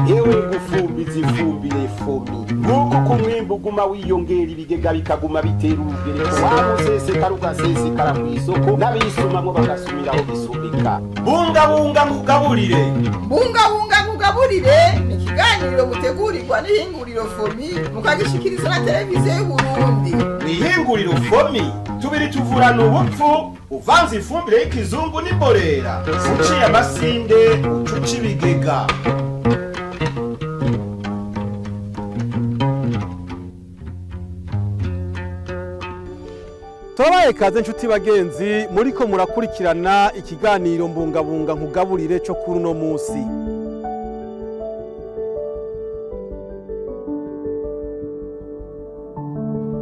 Yewe, gufumbiza ifumbire FOMI, nguko uko umwimbu uguma wiyongera, ibigega bikaguma bitera urugereko, wa musesekara ugasesekara mw'isoko, n'abisumamwo bagasumiraho bisumika. Bungabunga nkugaburire. Bungabunga nkugaburire ni ikiganiro mutegurirwa n'ihinguriro FOMI, mukagishikiriza na Televiziyo y'Uburundi. Mw'ihinguriro FOMI tubiri tuvurana ubupfu. Uvanze ifumbire y'ikizungu n'imborera, uciye amasinde, ucuca ibigega. Turabaye kaze nshuti bagenzi muriko murakurikirana ikiganiro Mbungabunga nkugaburire cyo kuri uno munsi.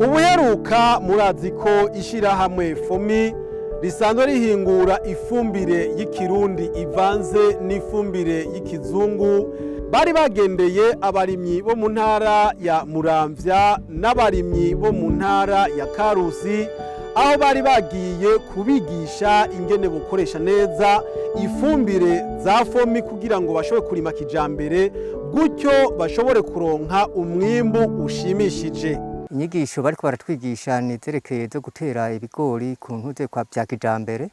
Ubuheruka murazi ko ishyirahamwe FOMI risanzwe rihingura ifumbire y'ikirundi ivanze n'ifumbire y'ikizungu, bari bagendeye abarimyi bo mu ntara ya Muramvya n'abarimyi bo mu ntara ya Karusi, aho bari bagiye kubigisha ingene bukoresha neza ifumbire za FOMI kugira ngo bashobore kurima kijambere, gutyo bashobore kuronka umwimbu ushimishije. Inyigisho bariko baratwigisha ni izerekeye zo gutera ibigori ku ntuze kwa bya kijambere.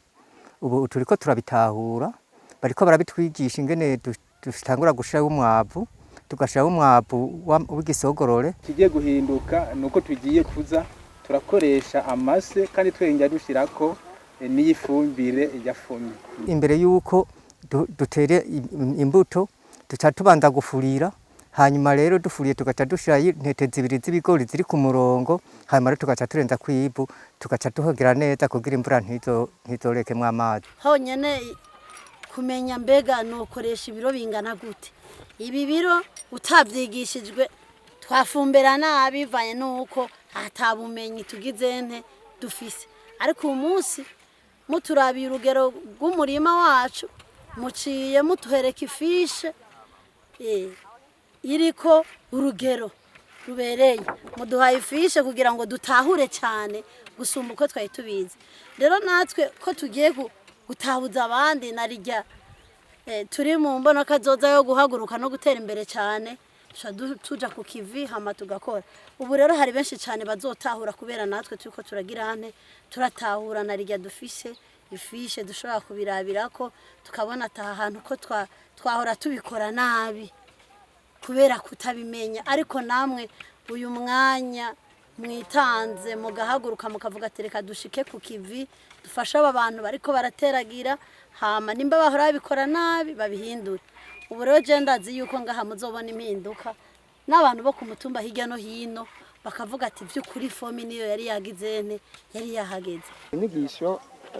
Ubu turiko turabitahura, bariko barabitwigisha ingene dutangura gushiraho umwavu, tugashiraho umwavu w'igisogorore. Kigiye guhinduka ni uko tugiye kuza turakoresha amase kandi twongera dushyirako n'iyifumbire ya FOMI. Imbere y'uko dutere imbuto, duca tubanza gufurira. Hanyuma rero dufuriye, tugaca dushirayo intete zibiri z'ibigori ziri ku murongo. Hanyuma rero tugaca turenza kw'ivu, tugaca tuhogera neza kugira imvura ntizorekemwo amazi. Honyine kumenya mbega nukoresha ibiro bingana gute, ibi biro utabyigishijwe twafumbera nabi bivanye n'uko atabumenyi tugize nte dufise. Ariko uyu munsi muturabiye urugero rw'umurima wacu, muciye mutuhereka ifiche iriko urugero rubereye, muduhaye ifiche kugira ngo dutahure cyane gusumba uko twari tubizi. Rero natwe ko tugiye gutahuza abandi na rijya turi mu mbonakazoza yo guhaguruka no gutera imbere cyane, tuca tuja ku kivi hama tugakora. Ubu rero hari benshi cyane bazotahura kubera natwe turiko turagira hane turatahura, na rijya dufise ifiche dushobora kubirabirako, tukabona ataha hantu ko twahora tubikora nabi kubera kutabimenya. Ariko namwe uyu mwanya mwitanze mugahaguruka, mukavuga ati reka dushike ku kivi, dufashe aba bantu bariko barateragira, hama nimba bahora babikora nabi babihindure. Ubu rero je ndazi yuko ngaha muzobona impinduka, n'abantu bo ku mutumba hirya no hino bakavuga ati vy'ukuri FOMI niyo yari yagize nte, yari yahageze. Inyigisho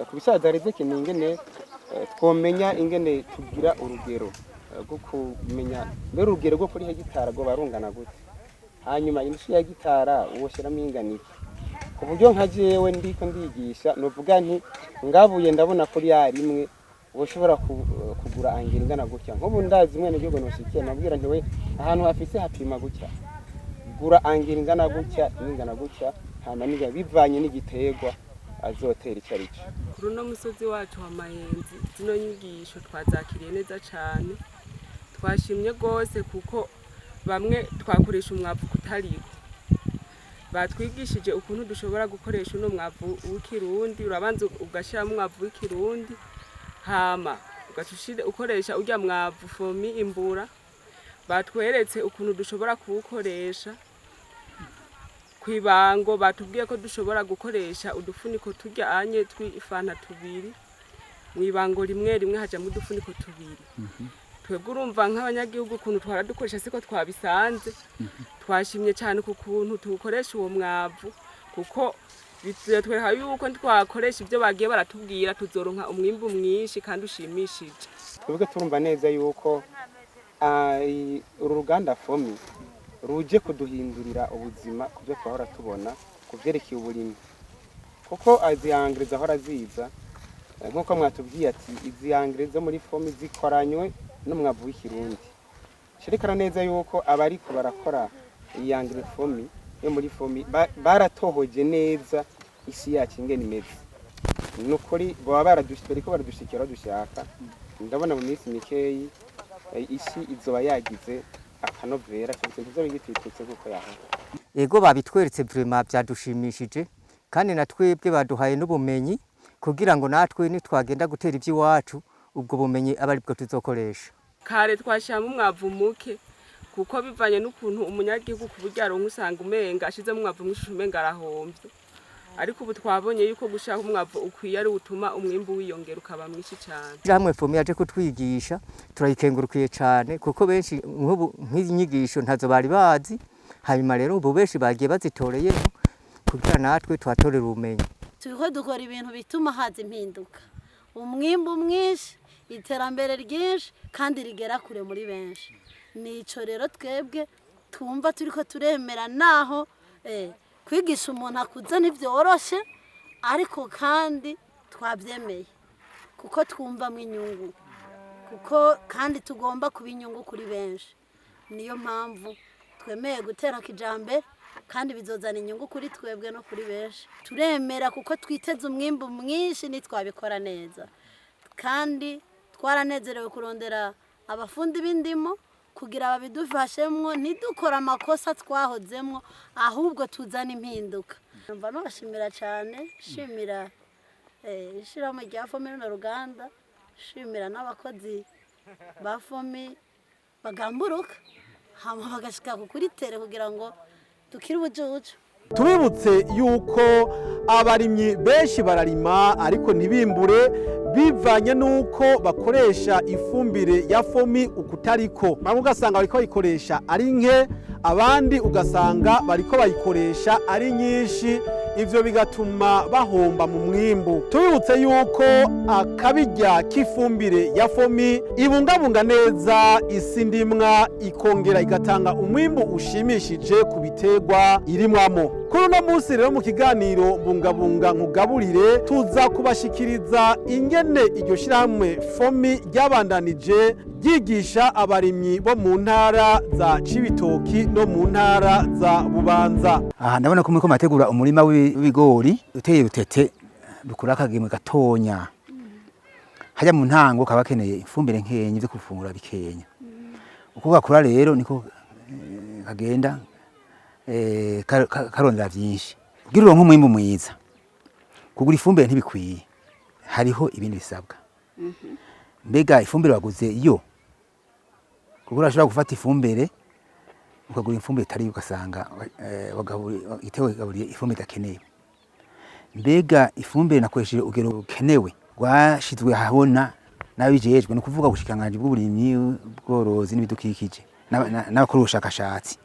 ku bisaza zari zikeneye ingene twomenya ingene tugira urugero rwo kumenya mbere urugero rwo kuri hegitara rwoba rungana gute, hanyuma inusu ya hegitara woshyiramo ingana iki, ku buryo nka jewe ndiko ndigisha novuga nti ngabuye ndabona kuri ya rimwe woshobora kugura engrais ingana gutya. Nk'ubu ndazi mwene gihugu noshikiye nabwira nti we ahantu hafise hapima gutya, gura engrais ingana gutya n'ingana gutya, hama niga bivanye n'igiterwa azotera icyo ari cyo. Kuri uno musozi wacu wa Mayenzi, zino nyigisho twazakiriye neza cyane, twashimye rwose, kuko bamwe twakoresha umwavu kutariko. Batwigishije ukuntu dushobora gukoresha uno mwavu w'ikirundi. Urabanza ugashyiramo umwavu w'ikirundi, hama ugaca ukoresha urya mwavu FOMI imbura. Batweretse ukuntu dushobora kuwukoresha kw'ibango. Batubwiye ko dushobora gukoresha udufuniko turya anye tw'ifanta tubiri mw'ibango rimwe rimwe, hajamwo udufuniko tubiri. Twebwe urumva nk'abanyagihugu ukuntu twara dukoresha siko twabisanze. Twashimye cyane ku kuntu tuwukoresha uwo mwavu, kuko bitwereka yuko twakoresha ibyo bagiye baratubwira tuzoronka umwimbu mwinshi kandi ushimishije. Twebwe turumva neza yuko uru ruganda FOMI ruje kuduhindurira ubuzima ku byo twahora tubona ku byerekeye uburimyi, kuko izi engrais zahora ziza, nk'uko mwatubwiye ati izi engrais zo muri FOMI zikoranywe n'umwavu w'ikirundi, cerekana neza yuko abariko barakora iyi engrais FOMI yo muri FOMI baratohoje neza isi yacu ingene imeze. Ni ukuri baba bariko baradushikira aho dushaka. Ndabona mu minsi mikeyi isi izoba yagize akanovera, ntizoba igititutse nk'uko yahora. Ego, babitweretse, vraiment byadushimishije, kandi na twebwe baduhaye n'ubumenyi kugira ngo natwe nitwagenda gutera iby'iwacu, ubwo bumenyi aba aribwo tuzokoresha. Kare twashyiramo umwavu muke, kuko bivanye n'ukuntu umunyagihugu ku buryo aronka, usanga umenga ashizemo umwavu mwinshi umenga arahombye, ariko ubu twabonye yuko gushaka umwavu ukwiye ari utuma umwimbu wiyongera ukaba mwinshi cyane. Hamwe FOMI yaje kutwigisha, turayikengurukiye cyane, kuko benshi nk'ubu nk'izi nyigisho ntazo bari bazi. Hanyuma rero ubu benshi bagiye bazitoreyeho kugira natwe tuhatorere ubumenyi. Turiko dukora ibintu bituma haza impinduka, umwimbu mwinshi, iterambere ryinshi kandi rigera kure muri benshi. Nico rero twebwe twumva turiko turemera, naho kwigisha umuntu akuze ntibyoroshe, ariko kandi twabyemeye kuko twumvamo inyungu, kuko kandi tugomba kuba inyungu kuri benshi. Niyo mpamvu twemeye gutera kijambere, kandi bizozana inyungu kuri twebwe no kuri benshi. Turemera kuko twiteze umwimbu mwinshi nitwabikora neza, kandi twaranezerewe kurondera abafundi b'indimo kugira babidufashemwo, ntidukore amakosa twahozemwo, ahubwo tuzane impinduka. Numva nubashimira cyane, shimira ishyirahamwe rya FOMI, runo ruganda, shimira n'abakozi ba FOMI bagamburuka hama bagashika kuri terrain kugira ngo dukire ubujuju. Tubibutse yuko abarimyi benshi bararima ariko ntibimbure, bivanye n'uko bakoresha ifumbire ya FOMI ukutariko. Bamwe ugasanga bariko bayikoresha ari nke, abandi ugasanga bariko bayikoresha ari nyinshi, ivyo bigatuma bahomba mu mwimbu. Tubibutse yuko akabirya k'ifumbire ya FOMI ibungabunga neza isi ndimwa, ikongera igatanga umwimbu ushimishije ku biterwa irimwamo. Kuri uno munsi rero, mu kiganiro Mbungabunga Nkugaburire, tuza kubashikiriza ingene iryo shirahamwe FOMI ryabandanije ryigisha abarimyi bo mu ntara za Cibitoki no mu ntara za Bubanza. Aha ndabona ko muriko murategura umurima w'ibigori uteye rutete rukura akagemwe gatonya. Hajya mu ntango kaba keneye ifumbire nkenye, ivyo gufungura bikenya. Uko gakura rero niko kagenda karondera vyinshi. Kugira uronke umwimbu mwiza, kugura ifumbire ntibikwiye, hariho ibindi bisabwa. Mbega ifumbire waguze yo? Kuko urashobora gufata ifumbire, ukagura ifumbire itari, ugasanga igiterwa kigaburiye ifumbire idakenewe. Mbega ifumbire nakoresheje urugero rukenewe rwashizwe ahabona n'ababijejwe, ni ukuvuga ubushikiranganji bw'uburimyi, ubworozi n'ibidukikije n'abakora ubushakashatsi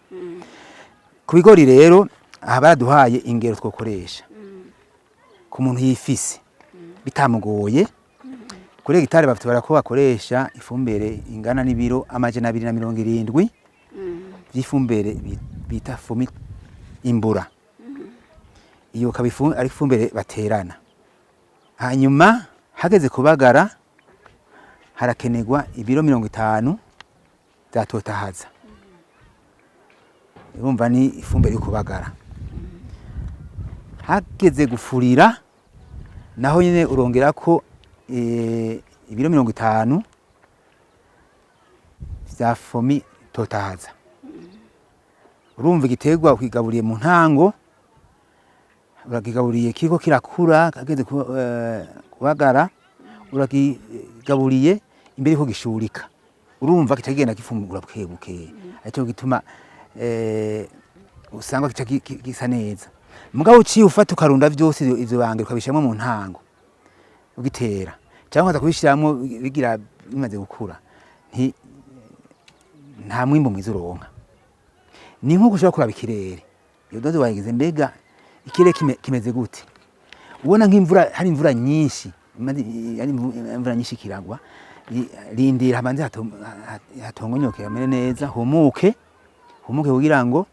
ku bigori. Rero aha baraduhaye ingero twokoresha ku muntu yifise bitamugoye. Kuri hegitari batubara ko bakoresha ifumbire ingana n'ibiro 270 vy'ifumbire bita FOMI Imbura. Iyo ikaba ari ifumbire baterana. Hanyuma hageze kubagara harakenerwa ibiro 50 vya Totahaza. Urumva ni ifumbire yo kubagara. Hageze gufurira naho nyene urongerako ibiro 50 vya FOMI Totahaza. Urumva igiterwa ukigaburiye mu ntango, urakigaburiye kiriko kirakura, kageze kubagara urakigaburiye imbere yuko gishurika, urumva kica kigenda gifungura buke buke, arico gituma usanga kica gisa neza. Mugabo uciye ufata ukarunda vyose ivyo bangero, ukabishiramwo mu ntango ugitera, cyangwa ukaza kubishiramwo bigira bimaze gukura, nta mwimbu mwiza uronka. Ni nkuko ushobora kuraba ikirere, iyo dose wayigize, mbega ikirere kimeze gute? Ubona nk'imvura, hari imvura nyinshi, ari imvura nyinshi kiragwa, rindira habanze hatongonyoke, hamere neza, humuke humuke, kugira ngo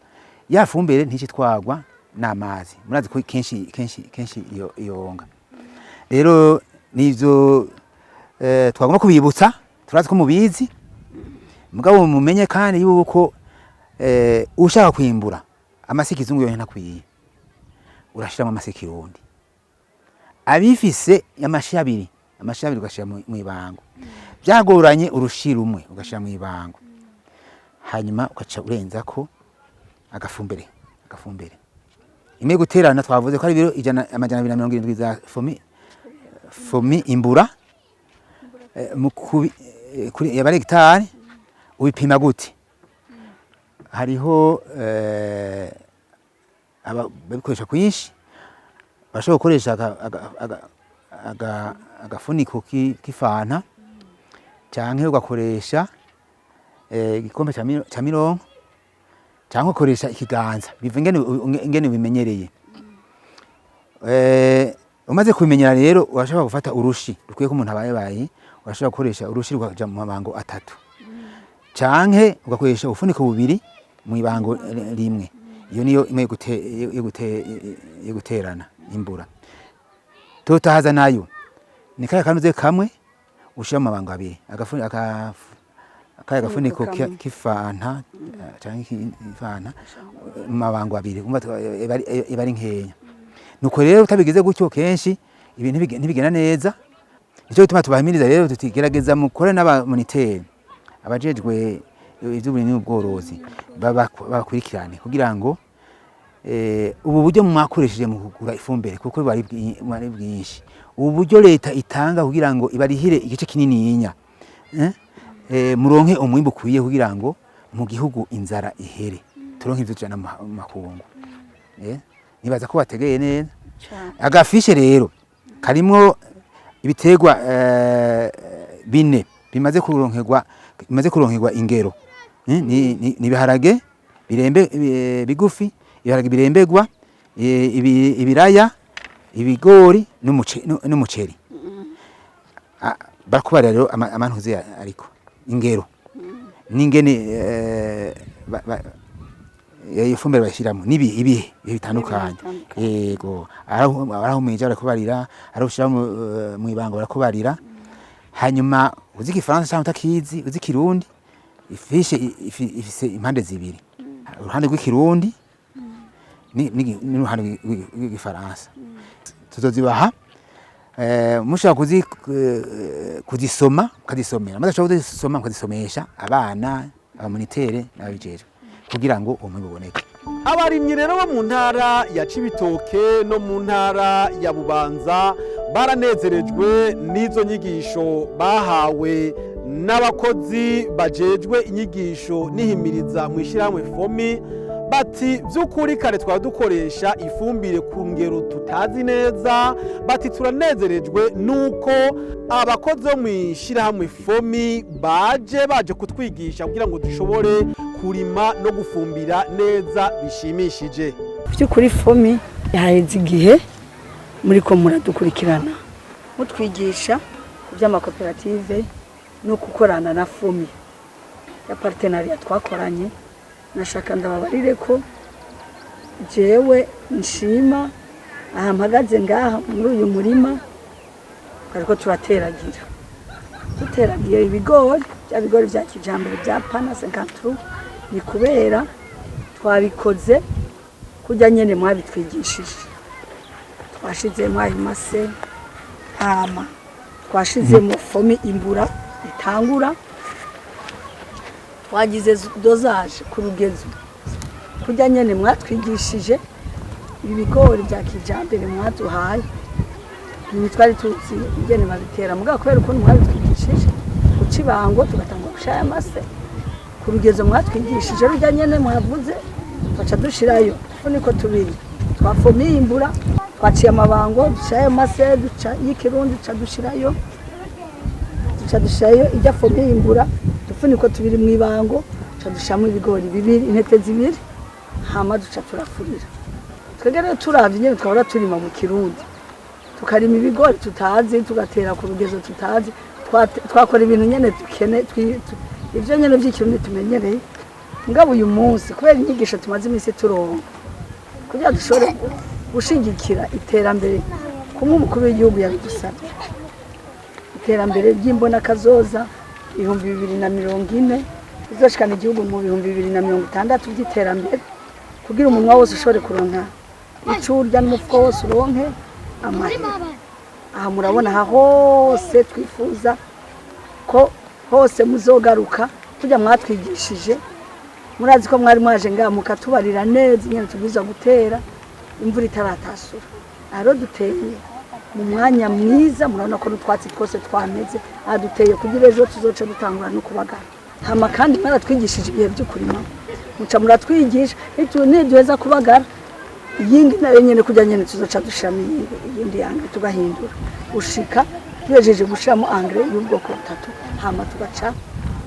ya fumbire ntice twagwa n'amazi. Murazi ko kenshi kenshi kenshi iyo iyonga. Rero nivyo twagomba kubibutsa. Turazi ko mubizi, mugabo mumenye kandi yuko ushaka kwimbura, amase kizungu yonyene ntakwiye, urashiramo amase kirundi abifise amashi abiri. Amashi abiri ugashira mu ibango. Byagoranye, urushi rumwe ugashira mu ibango, hanyuma ugaca urenzako agafumbire imwe guterana. Twavuze ko ari ibiro 270 za Fomi Imbura mu kuri yaba ari hegitari. Ubipima gute? Hariho babikoresha kwinshi. Bashobora gukoresha agafuniko k'ifanta, canke ugakoresha igikombe ca mirongo, canke ugakoresha ikiganza, biva ingene ubimenyereye. Umaze kubimenyera rero, urashobora gufata urushi rukwiye ko umuntu abayebaye. Urashobora gukoresha urushi rukaja mu mabango atatu, canke ugakoresha ubufuniko bubiri mu ibango rimwe. Iyo niyo imwe yo guterana imbura. Totahaza nayo ni kaya kanuze kamwe ushira mu mabango abiri, kaya gafuniko kamwe. K'ifanta canke ifanta mu mabango abiri. Umva, iba ari nkeya. Nuko rero utabigize gutyo, kenshi ibintu ntibigenda neza. Nico gituma tubahimiriza rero tuti: gerageza mukore n'abamoniteri abajejwe ivy'uburimyi n'ubworozi, babakurikirane kugira ngo ubu buryo mwakoresheje mu kugura ifumbire, kuko bari bwinshi, ubu buryo leta itanga kugira ngo ibarihire igice kinininya, muronke umwimbu ukwiye kugira ngo mu gihugu inzara ihere, turonke ivyo tujana mu makungu. Nibaza ko bategeye neza agafishe rero karimwo ibiterwa bine bimaze kuronkerwa ingero. Ni ibiharage birembe bigufi, ibiharage birembegwa, ibiraya, ibigori n'umuceri. Bakubarira rero amantuze ariko ingero n'ingene iyo fumbire bashyiramo n'ibihe ibihe bitandukanye. Yego, arahumije barakubarira, arushyira mu ibanga barakubarira. Hanyuma uzi igifaransa cyangwa utakizi, uzi ikirundi, ifishe ifise impande zibiri: uruhande rw'ikirundi n'uruhande rw'igifaransa. Tuzozibaha, mushobora kuzisoma mukazisomera, maze ashobora kuzisoma mukazisomesha abana, abamonitere n'ababijejwe, kugira ngo uwo mwimbu uboneke. Abarimyi rero bo mu ntara ya Cibitoke no mu ntara ya Bubanza baranezerejwe n'izo nyigisho bahawe n'abakozi bajejwe inyigisho n'ihimiriza mu ishyirahamwe Fomi. Bati by'ukuri kare twaba dukoresha ifumbire ku ngero tutazi neza. Bati turanezerejwe nuko abakozi bo mu ishyirahamwe Fomi baje kutwigisha kugira ngo dushobore kurima no gufumbira neza bishimishije. By'ukuri Fomi yaheze igihe muri ko muradukurikirana, mutwigisha ku by'amakoperative no gukorana na Fomi ya partenariat twakoranye. Nashaka ndababarire ko jewe nshima aha mpagaze ngaha muri uyu murima, ariko turateragira, duteragiye ibigori, bya bigori bya kijambere bya Pana 53. Ni kubera twabikoze kurya nyene mwabitwigishije, twashizemo ayo mase, hama twashizemo Fomi Imbura itangura, twagize dosage ku rugezo kurya nyene mwatwigishije. Ibi bigori bya kijambere mwaduhaye ntitwari tuzi ingene babitera, mugabo kubera ukuntu mwabitwigishije, guca ibango tugatangura gushaya amase ku rugezo mwatwigishije rujya nyene mwavuze, tugaca dushirayo udufuniko tubiri twa Fomi Imbura. Twaciye amabango, dushirayo amase, duca y'ikirundi, duca dushirayo ijya Fomi Imbura, udufuniko tubiri mu ibango, duca dushiramo ibigori bibiri, intete zibiri, hama duca turafurira. Twebwe rero turavye nyene twahora turima mu kirundi, tukarima ibigori tutazi, tugatera ku rugezo tutazi, twakora ibintu nyene dukene ivyo nyene vy'ikirundi tumenyereye. Mugabo uyu munsi, kubera inyigisho tumaze iminsi turonka kugira dushobore gushigikira iterambere kumwe umukuru w'igihugu yabidusabye, iterambere ry'imbonakazoza 2040 rizoshikana igihugu mu 2060 by'iterambere, kugira umunwa wose ushobore kuronka ico urya n'umufuko wose uronke amahera. Aha murabona aha hose twifuza ko hose muzogaruka tujya mwatwigishije. Murazi ko mwari mwaje ngaha mukatubarira neza ingene tubwirizwa gutera imvura itaratasura. Aha rero duteye mu mwanya mwiza, murabona ko n'utwatsi twose twameze. Aha duteye kugira ejo tuzoce dutangura no kubagara. Hama kandi mwaratwigishije ibihe byo kurima, muca muratwigisha niduheza kubagara iyindi nayo nyene kujya nyene tuzoca dushiramo iyindi engrais, tugahindura ushika tuhejeje gushiramo engrais y'ubwoko butatu, hama tugaca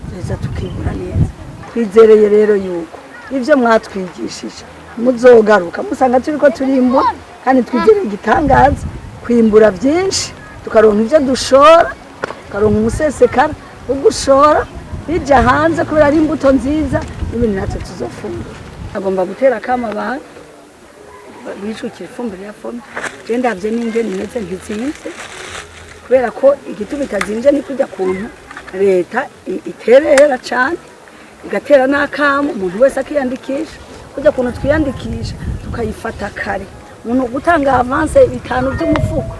duheza tukibura neza. Twizereye rero yuko ivyo mwatwigishije muzogaruka musanga turiko turimbura, kandi twizereye igitangaza kwimbura byinshi, tukaronka ivyo dushora, tukaronka umusesekara wo gushora bija hanze kubera ari imbuto nziza n'ibindi natwe tuzofungura. Agomba gutera akamo abantu bijukira ifumbire ya FOMI. Je ndavye n'ingene imeze, ntizimvye, kubera ko igituma itazimvye ni kujya kuntu leta iterera cane, igatera n'akamo umuntu wese akiyandikisha. Kujya kuntu twiyandikisha tukayifata kare, umuntu gutanga avance bitanu by'umufuko,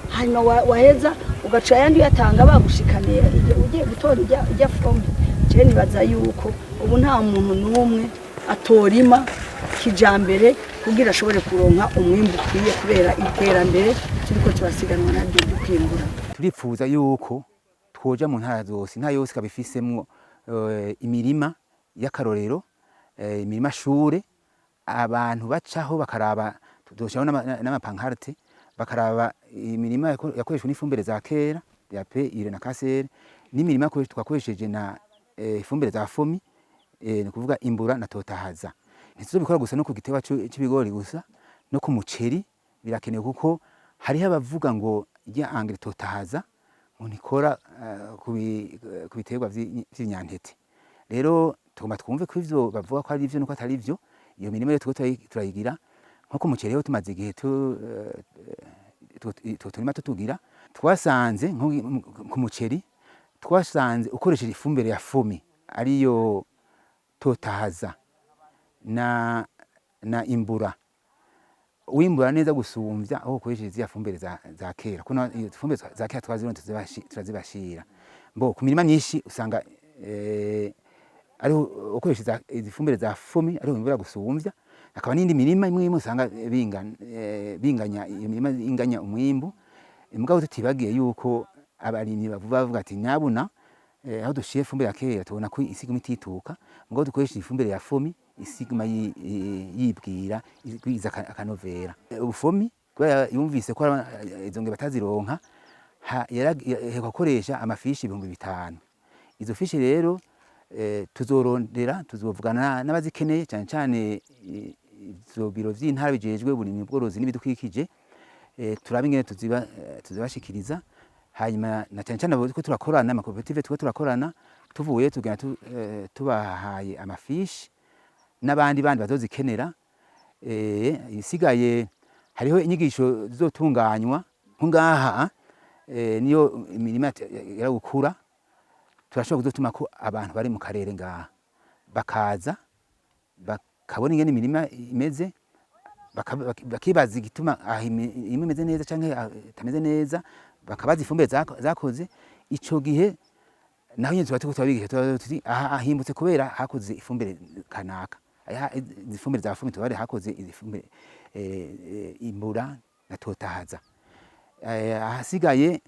hanyuma waheza ugaca ayandi uyatanga bagushikaniye igihe ugiye gutora ijya FOMI. Je nibaza yuko ubu nta muntu n'umwe atorima kijambere kugira ashobore kuronka umwimbu ukwiye, kubera iterambere turiko turasiganwa naryo ryo kwimbura. Turipfuza yuko twoja mu ntara zose, intara yose ikaba ifisemwo imirima y'akarorero, imirima shure abantu bacaho bakaraba. Tuzoshiraho n'amapancarte, bakaraba imirima yakoreshejwe n'ifumbire za kera ya P urée na kasere, n'imirima twakoresheje na ifumbire za FOMI, ni ukuvuga Imbura na Totahaza. Ntituzobikora gusa no ku giterwa c'ibigori gusa, no ku muceri birakenewe, kuko hariho abavuga ngo irya engrais Totahaza ngo ntikora ku biterwa vy'ibinyantete. Rero tugomba twumve ko ivyo bavuga ko ari ivyo nuko atari ivyo. Iyo mirima rero turiko turayigira nko ku muceri. Rero tumaze igihe utwo turima tutugira, twasanze nko ku muceri twasanze ukoresheje ifumbire ya FOMI, ariyo Totahaza na Imbura, wimbura neza gusumvya aho ukoresheje ziriya fumbire za kera. Kuno iyo fumbire za kera twazibona turazibashira mbo ku mirima myinshi, usanga ariho ukoresheje izi fumbire za FOMI ariho wimbura gusumvya. Hakaba n'indi mirima imwe imwe usanga binganya, iyo mirima inganya umwimbu. Mugabo tutibagiye yuko abarimyi bavuga ati nyabuna, aho dushiye ifumbire ya kera tubona ko isi iguma itituka, mugabo dukoresheje ifumbire ya FOMI isi iguma yibwira igwiza akanovera. Ubu FOMI kubera yumvise ko izo nge batazironka, yarahekwa gukoresha amafiches 5000. Izo fiches rero tuzorondera, tuzovugana n'abazikeneye, cyane cyane ivyo biro vy'intara bijejwe uburimyi, ubworozi n'ibidukikije, turabe ingene tuzibashikiriza. Hanyuma na cyane cyane abo turiko turakorana, amakoperative turiko turakorana, tuvuye tugenda tubahaye amafiches n'abandi bandi bazozikenera. Isigaye hariho inyigisho zizotunganywa nko ngaha, niyo imirima yaragukura, turashobora kuzotuma ko abantu bari mu karere ngaha bakaza bakabona ingene imirima imeze, bakibaza igituma aho imwe imeze neza canke itameze neza, bakabaza ifumbire zakoze ico gihe. Naho nyene tuba turiko turabigisha, tuba tuti aha ahimbutse kubera hakoze ifumbire kanaka. Aha izi fumbire za FOMI tubare hakoze izi fumbire Imbura na Totahaza. Ahasigaye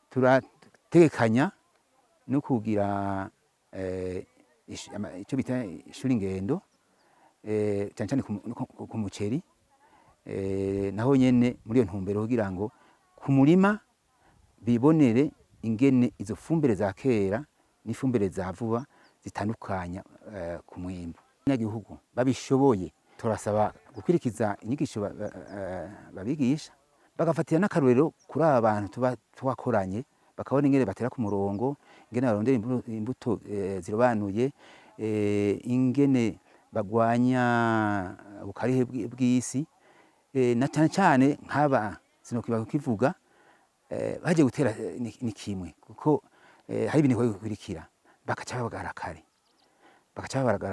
turategekanya no kugira ico bita ishuri ngendo, cyane cyane ku muceri, naho nyene muri iyo ntumbero kugira ngo ku murima bibonere ingene izo fumbire za kera n'ifumbire za vuba zitandukanya ku mwimbu. Abanyagihugu babishoboye turasaba gukurikiza inyigisho babigisha, bagafatira n'akarorero kuri aba bantu tuba twakoranye, bakabona ingene batera ku murongo, ingene barondera imbuto zirobanuye, ingene bagwanya ubukarihe bw'isi, na cyane cyane nk'aba sinokwibaga kukivuga, bagiye gutera, ni kimwe kuko hari ibintu bikurikira, bakaca babagara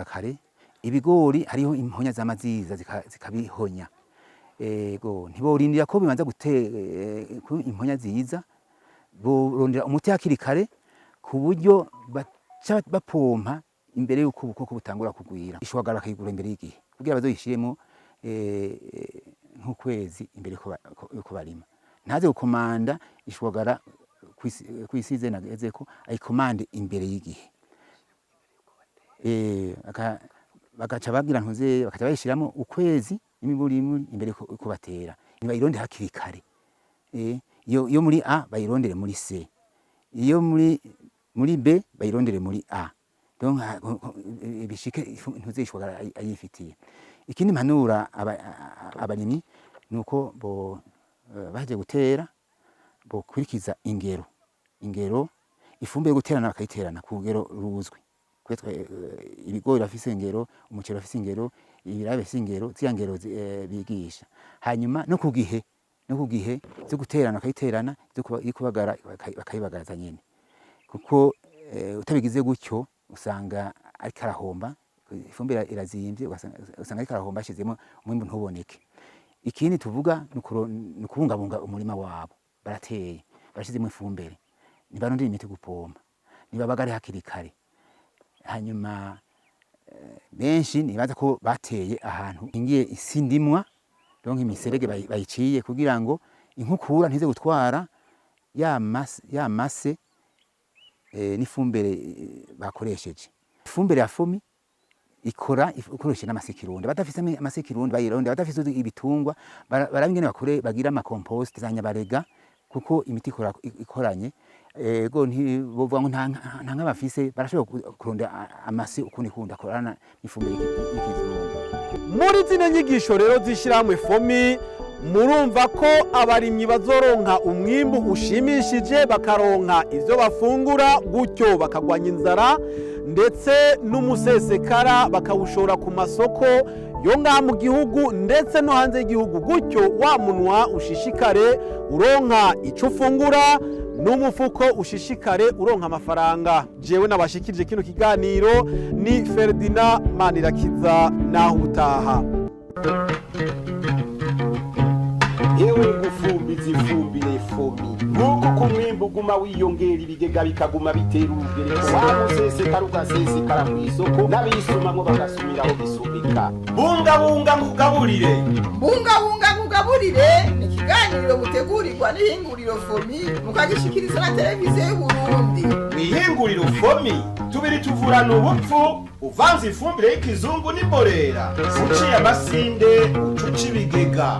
kare ibigori. Hariho imponya z'amaziza zikabihonya. Ego, ntiborindira ko bibanza gute ko imponya ziza, borondera umuti hakiri kare ku buryo baca bapompa imbere y'uko ubukoko butangura kugwira. Ishwagara bakayigura imbere y'igihe kugira bazoyishiremo nk'ukwezi imbere yuko barima. Ntaze gukomanda ishwagara kwisize nagezeko, ayikomande imbere y'igihe. Bagaca bagira ntuze, bakaca bayishiramo ukwezi n'imiburiburi imbere ko batera. Ntibayironde hakiri kare. Iyo muri A bayirondere muri C, iyo muri B bayirondere muri A. Donc bishike ntuze ishwagara ayifitiye. Ikindi mpanura abarimyi nuko bo baje gutera bokurikiza ingero ifumbire yo guterana, bakayiterana ku rugero ruzwi. Kwetwa ibigori bafise ingero, umuceri bafise ingero, ibiraya bafise ingero, ziriya ngero bigisha. Hanyuma no ku gihe zo guterana bakayiterana, zo kubagara bakayibagaza nyene, kuko utabigize gutyo usanga ariko arahomba. Ifumbire irazimvye, usanga ariko arahomba, ashizemo umwimbu ntuboneke. Ikindi tuvuga ni ukubungabunga umurima wabo. Barateye, barashizemo ifumbire, ntibarondera imiti gupompa, ntibabagare hakiri kare. Hanyuma benshi nibaza ko bateye ahantu hingiye isi ndimwa, donc imiserege bayiciye kugira ngo inkukura ntize gutwara ya mase n'ifumbire bakoresheje. Ifumbire ya FOMI ikora ikoresheje n'amase kirundi. Badafise amase kirundi bayironde, badafise ibitungwa baraba ingene bakore bagira ama compost za nyabarega, kuko imiti ikora ikoranye. Ego, ntibovuga ngo nta nka bafise, barashobora kurondera amase ukundi kundi akorana n'ifumbire y'ikizungu. Muri zino nyigisho rero z'ishyirahamwe FOMI, murumva ko abarimyi bazoronka umwimbu ushimishije, bakaronka ivyo bafungura, gutyo bakagwanya inzara, ndetse n'umusesekara bakawushora ku masoko yo ngaha mu gihugu ndetse no hanze y'igihugu, gutyo wa munwa ushishikare uronka ico ufungura n'umufuko ushishikare uronka amafaranga. Jewe nabashikirije kino kiganiro ni Ferdinand Manirakiza, naho ubutaha. Yewe gufumbiza ifumbire FOMI, nguko uko umwimbu uguma wiyongera, ibigega bikaguma bitera urugereko, wa musesekara ugasesekara ku isoko, n'abisumamwo bagasumiraho bisumika. Bungabunga nkugaburire. Bungabunga nkugaburire ni ikiganiro mutegurirwa n'ihinguriro FOMI, mukagishikiriza na Televiziyo y'Uburundi. Mwihinguriro FOMI, tubiri tuvurana ubupfu uvanze ifumbire y'ikizungu n'imborera, uciye amasinde ucuca ibigega.